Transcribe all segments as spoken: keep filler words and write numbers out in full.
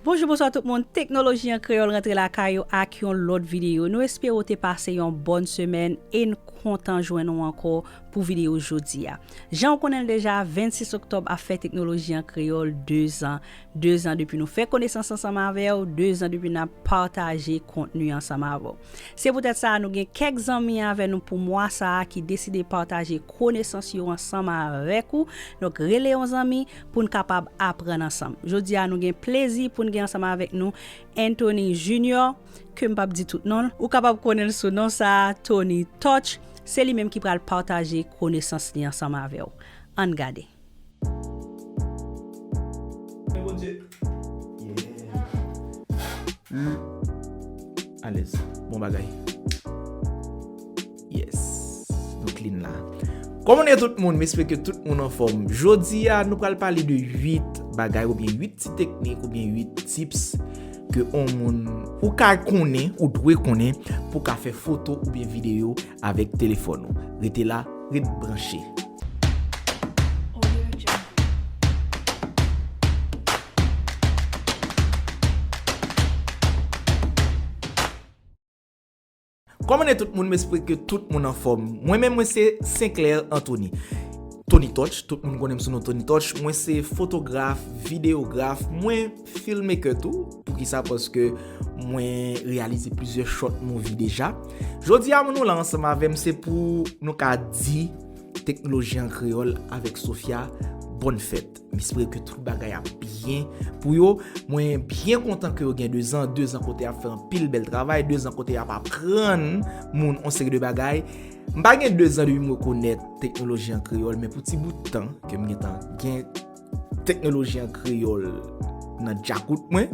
Bonjou, bonswa tout moun. Teknoloji an Kreyòl rantre lakay ou ak yon lòt videyo. Nou espere w te pase yon bòn semèn e n kontan jwenn ou ankò pou videyo jodi a. Jan w konnen l deja, vennsis oktòb ap fè Teknoloji an Kreyòl dezan. Dezan depi nou fè konesans ansanm avè w, dezan depi n ap pataje kontni ansanm avè w. Se poutèt sa, nou gen kèk zanmi avè nou pou mwa sa a ki deside pataje konesans yo ansanm avèk ou. Donk, rele yon zanmi pou n kapab aprann ansanm. Jodi a, nou gen plezi pou n gen ansanm avèk nou Anthony Junior, ke m p ap di tout non l. Ou kapab konnen l sou non sa a, Tony Touch. Se li menm ki pral pataje konesans li ansanm avè w. Ann gade. Alèz. Bon bagay. Yes. Nou clean la. Kòman nou ye tout moun? M espere ke tout moun anfòm. Jodi a, nou pral pale de uit bagay oubyen uit ti teknik oubyen uit tips ke on moun ou ka konnen, ou dwe konnen pou ka fè foto oubyen videyo avèk telefòn ou. Rete la, ret branche. Kòman nou ye tout moun? M espere ke tout moun anfòm. Mwen menm, mwen se Sinclair Anthony. Tony Touch, tout moun konnen m sou non Tony Touch. Mwen se fotograf, videograf, mwen filmmaker tou. Poukisa? Paske mwen reyalize plizyè short movie deja. Jodi a, nou la ansanm avè m, se pou nou ka di Teknoloji an Kreyòl avèk Sofia, bòn fèt. M espere ke tout bagay ap byen pou yo. Mwen byen kontan ke yo gen dezan, dezan kote y ap fè anpil bèl travay, dezan kote y ap aprann moun on seri de bagay. M pa gen dezan depi m rekonèt Teknoloji an Kreyòl, men pou ti bout tan ke m gentan gen Teknoloji an Kreyòl nan djakout mwen,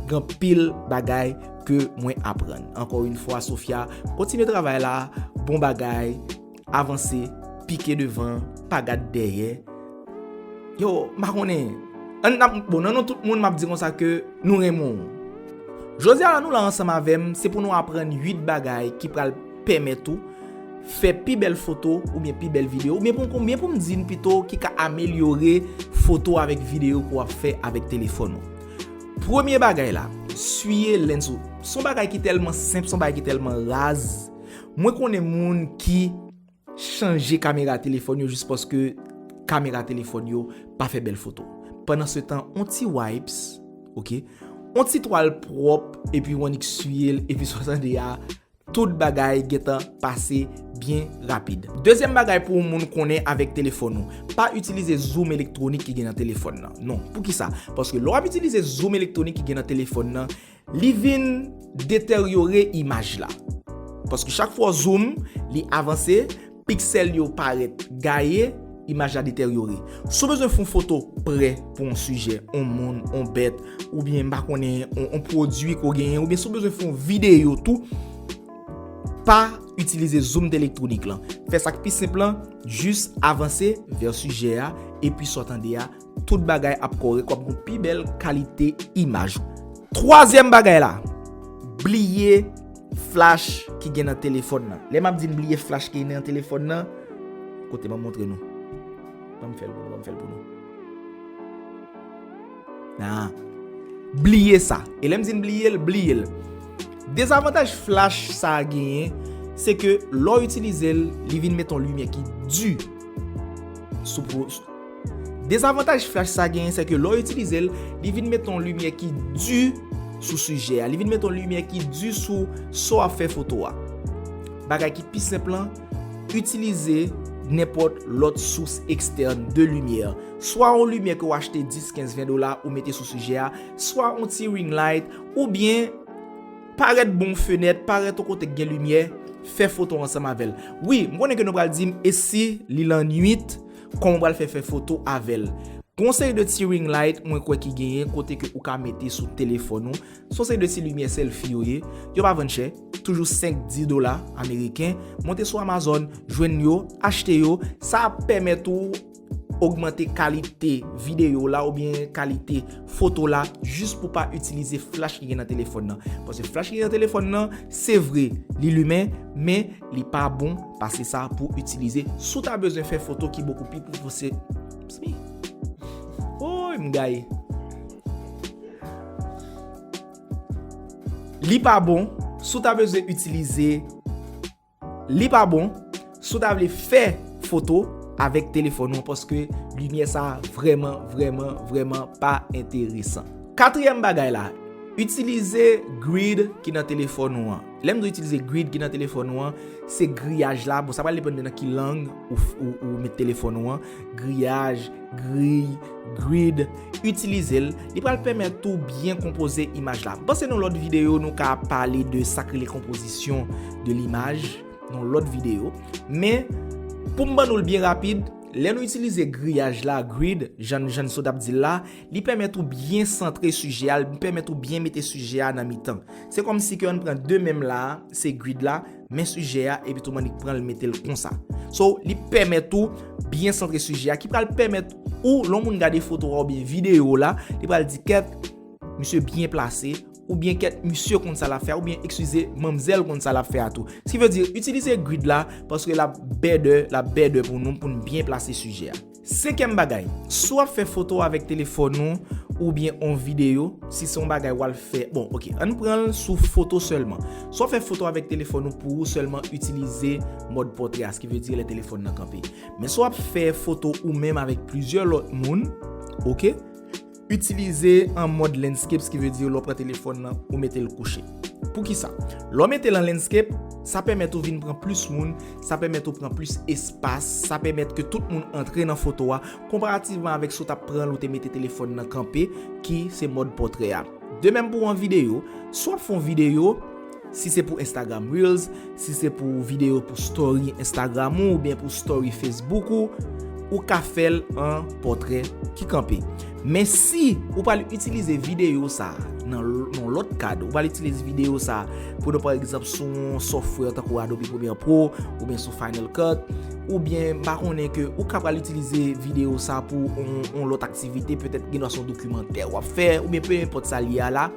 gen anpil bagay ke mwen aprann. Ankò yon fwa, Sofia, kontinye travay la, bon bagay, avanse, pike devan, pa gad dèyè. Yo, m pa konnen. Ann, n ap, bon, nan non tout moun, m ap di konsa ke nou renmen w. Jodi a la, nou la ansanm avè m, se pou nou aprann uit bagay ki pral pèmèt ou fè pi bèl foto oubyen pi bèl videyo, oubyen pou, oubyen pou m di n pito, ki ka amelyore foto avèk videyo ke w ap fè avèk telefòn ou. Premye bagay la, siye lens ou. Se yon bagay ki tèlman senp, se yon bagay ki tèlman raz. Mwen konnen moun ki chanje kamera telefòn yo jis paske kamera telefòn yo pa fè bèl foto. Pandansetan, on ti wipes, oke, on ti twal pwòp, epi w annik siye l, epi sa w tande a, tout bagay gentan pase byen rapid. Dezyèm bagay pou yon moun konnen avèk telefòn ou, pa itilize zoom elektwonik ki gen nan telefòn nan. Non, poukisa? Paske lè w ap itilize zoom elektwonik ki gen nan telefòn nan, li vin deteryore imaj la. Paske chak fwa w zoom, li avanse, piksèl yo parèt gaye, imaj la deteryore. Si w bezwen fè yon foto prè pou yon sijè, yon moun, yon bèt, oubyen m pa konnen, yon, yon pwodui ke w genyen, oubyen si w bezwen fè yon videyo tou, pa itilize zoom elektwonik lan. Fè sa k pi senp lan, jis avanse vè sijè a, epi sa w tande a, tout bagay ap kòrèk, w ap gen pi bèl kalite imaj. Twazyèm bagay la, bliye flach ki gen nan telefòn nan. Lè m ap di n bliye flach ki gen nan telefòn nan, kote m ap montre nou. Ban m fè l pou nou, ban m fè l pou nou. Nan. Bliye sa. E lè m di n bliye l, bliye l. Dezavantaj flach sa a genyen, se ke lè w itilize l, li vin mete yon limyè ki di sou po-, Dezavantaj flach sa genyen, se ke lè w itilize l, li vin mete yon limyè ki di sou sijè a, li vin mete yon limyè ki di sou sa w ap fè foto a. Bagay ki pi senp lan, itilize nenpòt lòt sous ekstèn de limyè. Swa yon limyè ke w achte dis, kenz, ven dola ou mete sou sijè a, swa yon ti ring light, oubyen parèt bò yon fenèt, parèt yon kote k gen limyè, fè foto ansanm avè l. Wi, m konnen ke nou pral di m, e si li lannwit, kòman w pral fè fè foto avè l? Gen yon seri de ti ring light mwen kwè ki genyen kote ke ou ka mete sou telefòn ou. Se yon seri de ti limyè selfie yo ye. Yo pa vann chè, toujou senk, dis dola ameriken. Monte sou Amazon, jwenn yo, achte yo. Sa ap pèmèt ou ogmante kalite videyo la oubyen kalite foto la jis pou pa itilize flach ki gen nan telefòn nan. Paske flach ki gen nan telefòn nan, se vre, li limen, men li pa bon pase sa pou itilize. Si w ta bezwen fè foto ki bokou pi pwofesyonèl, woy, m gaye. Li pa bon si w ta bezwen itilize, li pa bon si w ta vle fè foto avèk telefòn ou, paske limyè sa vrèman, vrèman, vrèman pa enteresan. Katriyèm bagay la, itilize grid ki nan telefòn ou an. Lè m di w itilize grid ki nan telefòn ou an, se griyaj la. Bon, sa pral depann de nan ki lang ou, ou, ou met telefòn ou an. Griyaj, griy, grid, itilize l. Li pral pèmèt ou byen konpoze imaj la. M panse nan lòt videyo, nou ka pale de sa k rele konpozisyon de limaj nan lòt videyo. Men, pou m ban nou l byen rapid, lè nou itilize griyaj la, grid, jan, jan Soda ap di l la, li pèmèt ou byen santre sijè a, li pèmèt ou byen mete sijè a nan mitan. Se kòmsi ke ann pran de men m la, se grid la, men sijè a, epi tou m annik pran l mete l konsa. So, li pèmèt ou byen santre sijè a, ki pral pèmèt ou, lè yon moun gade foto a oubyen videyo la, li pral di kèt, misye byen plase, oubyen kèt, misye konn sa l ap fè a, oubyen, eskize, manmzèl konn sa l ap fè a tou. Sa ki vle di, itilize grid la, paske l ap bèdè, l ap bèdè pou nou, pou n byen plase sijè a. Senkyèm bagay, si w ap fè foto avèk telefòn ou, oubyen on videyo, si se yon bagay w al fè, bon, ok, ann pran l sou foto sèlman. Si w ap fè foto avèk telefòn ou pou ou sèlman, itilize mòd pòtrè a, sa ki vle di lè telefòn nan kanpe. Men si w ap fè foto ou menm avèk plizyè lòt moun, ok, itilize an mòd landscape, sa ki vle di lè w pran telefòn nan, ou mete l kouche. Poukisa? Lè w mete l an landscape, sa pèmèt ou vin pran plis moun, sa pèmèt ou pran plis espas, sa pèmèt ke tout moun antre nan foto a, konparativman avèk si w t ap pran l ou te mete telefòn nan kanpe, ki se mòd pòtrè a. De menm pou yon videyo, si w ap fè yon videyo, si se pou Instagram Reels, si se pou videyo pou story Instagram ou, oubyen pou story Facebook ou, ou ka fè l an pòtrè ki kanpe. Men si ou pral itilize videyo sa a nan l-, nan lòt kad, ou pral itilize videyo sa a pou nou, pa egzanp, sou yon software tankou Adobe Premiere Pro, oubyen sou Final Cut, oubyen m pa konnen ke ou ka pral itilize videyo sa a pou yon, yon lòt aktivite, petèt gen dwa se yon dokimantè w ap fè, oubyen pe enpòt sa l ye a la,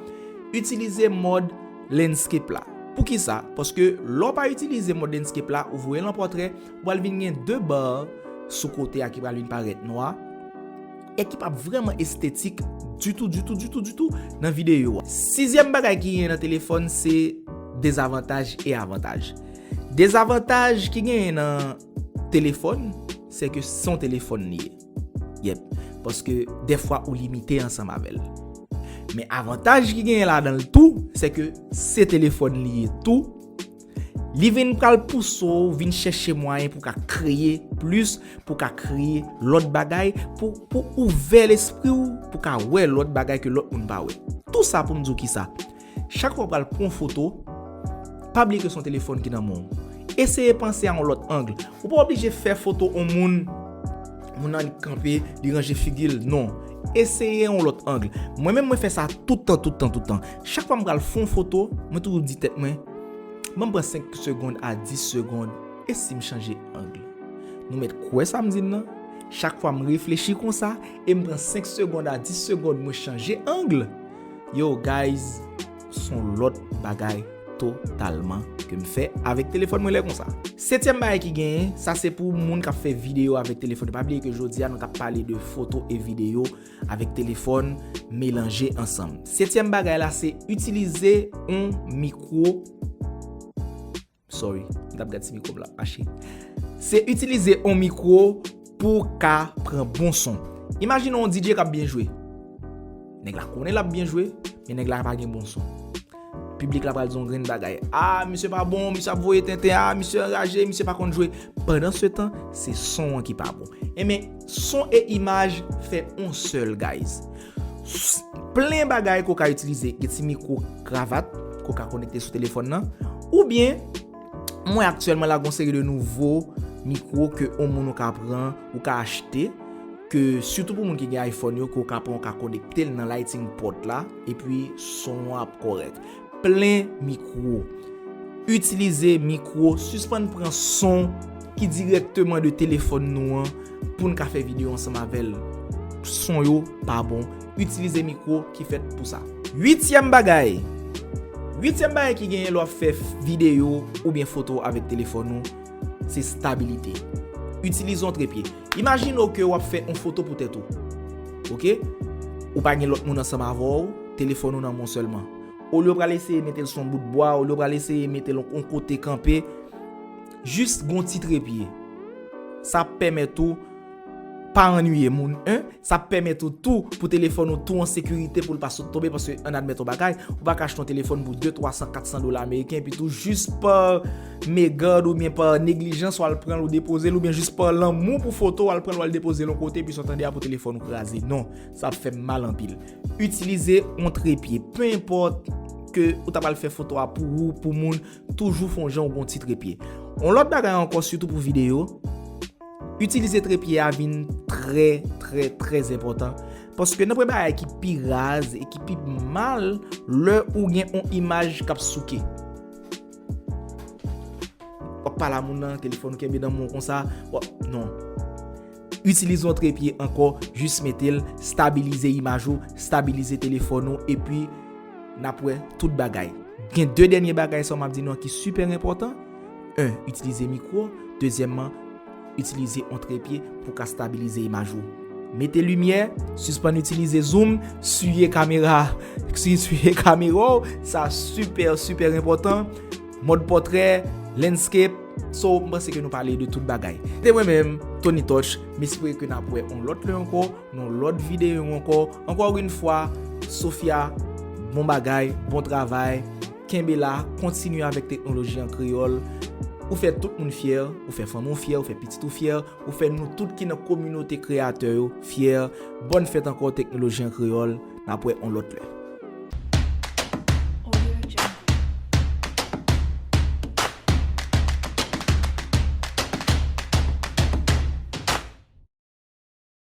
itilize mòd landscape la. Poukisa? Paske lè w pa itilize mòd landscape la, ou voye l an pòtrè, ou pral vin gen de ba sou kote a ki pral vin parèt nwa, e ki p ap vrèman estetik ditou, ditou, ditou, ditou nan videyo a. Sizyèm bagay ki gen nan telefòn, se dezavantaj e avantaj. Dezavantaj ki genyen nan telefòn, se ke se yon telefòn li ye. Yep. Paske dèfwa ou limite ansanm avè l. Men avantaj ki genyen ladan l tou, se ke se telefòn li ye tou. Li vin pral pouse w vin chèche mwayen pou w ka kreye plis, pou w ka kreye lòt bagay, pou, pou ouvè lespri w, pou w ka wè lòt bagay ke lòt moun pa wè. Tou sa pou m di w kisa. Chak fwa w pral pran yon foto, pa bliye ke se yon telefòn ki nan men w. Eseye panse a yon lòt ang. Ou pa oblije fè foto yon moun, moun nan li kanpe, li ranje figi l. Non. Eseye yon lòt ang. Mwen menm, mwen fè sa tout tan, tout tan, tout tan. Chak fwa m pral fè yon foto, mwen toujou di tèt mwen, ban m pran senk segonn a dis segonn, e si m chanje ang? Nou mèt kwè sa m di n nan. Chak fwa m reflechi konsa, e m pran senk segonn a dis segonn, mwen chanje ang. Yo, guys, s on lòt bagay totalman ke m fè avèk telefòn mwen lè konsa. Setyèm bagay ki genyen, sa se pou moun k ap fè videyo avèk telefòn. Pa bliye ke jodi a nou t ap pale de foto e videyo avèk telefòn melanje ansanm. Setyèm bagay la se itilize yon mikwo. Sorry, m t ap gad si mikwo m la mache. Se itilize yon mikwo pou w ka pran bon son. Imajine yon D J k ap byen jwe. Nèg la konnen l ap byen jwe, men nèg la pa gen bon son. Piblik la pral di yon grenn bagay. Ah, misye pa bon, misye ap voye tenten, ah, misye anraje, misye pa konn jwe. Pandansetan, se son an ki pa bon. Enben, son e imaj fè yon sèl, guys. S-, plen bagay ke w ka itilize, gen ti mikwo kravat ke w ka konekte sou telefòn nan, oubyen, mwen aktyèlman la, gen yon seri de nouvo mikwo ke yon moun ou ka pran, ou ka achte, ke sitou pou moun ki gen iPhone yo, ke w ka pran, w ka konekte l nan lightning port la, epi son an ap kòrèk. Plen mikwo. Itilize mikwo, sispann pran son ki dirèkteman de telefòn nou an pou n ka fè videyo ansanm avè l. Son yo pa bon. Itilize mikwo ki fèt pou sa. Uityèm bagay. Uityèm bagay ki genyen lè w ap fè videyo oubyen foto avèk telefòn ou, se stabilite. Itilize yon trepye. Imajine w ke w ap fè yon foto pou tèt ou. Oke? Ou pa gen lòt moun ansanm avè w, telefòn ou nan men w sèlman. Olye w pral eseye mete l sou yon bout bwa, olye w pral eseye mete l yon kote kanpe, jis gon ti trepye. Sa ap pèmèt ou pa annuiye moun, en. Sa ap pèmèt ou tou pou telefòn ou tou an sekirite pou l pa sot tonbe, paske ann admèt yon bagay, ou pa ka achte yon telefòn pou de, twa san, kat san dola ameriken, epi tou jis pa megad oubyen pa neglijans, w al pran l ou depoze l, oubyen jis pa lanmou pou foto, w al pran l w al depoze l yon kote, epi sa w tande a pou telefòn ou kraze. Non, sa ap fè m mal anpil. Itilize yon trepye, pe enpòt ke ou ta pral fè foto a pou ou, pou moun, toujou fè yon jan ou gon ti trepye. Yon lòt bagay ankò, sitou pou videyo, itilize trepye a vin trè, trè, trè enpòtan. Paske nan pwen bagay ki pi raz e ki pi mal, lè ou gen yon imaj k ap souke. W ap pale a moun nan, telefòn ou kenbe nan men w konsa, w ap, non. Itilize yon trepye ankò, jis mete l, stabilize imaj ou, stabilize telefòn ou, epi n ap wè tout bagay. Gen de dènye bagay sa m ap di nou an ki sipè enpòtan. En, itilize mikwo. Dezyèmman, itilize yon trepye pou ka stabilize imaj ou. Mete limyè, sispann itilize zoom, siye kamera, si siye kamera w, sa sipè, sipè enpòtan. Mòd pòtrè, landscape, so, m panse ke nou pale de tout bagay. Te mwen menm, Tony Touch, m espere ke n ap wè yon lòt lè ankò, nan yon lòt videyo ankò. Ankò yon fwa, Sofia, bon bagay, bon travay, kenbe la, kontinye avèk teknoloji an kreyòl. Ou fè tout moun fyè, ou fè fanmi w fyè, ou fè pitit ou fyè, ou fè nou tout ki nan kominote kreyatè yo fyè. Bòn fèt ankò teknoloji an kreyòl, n ap wè yon lòt lè.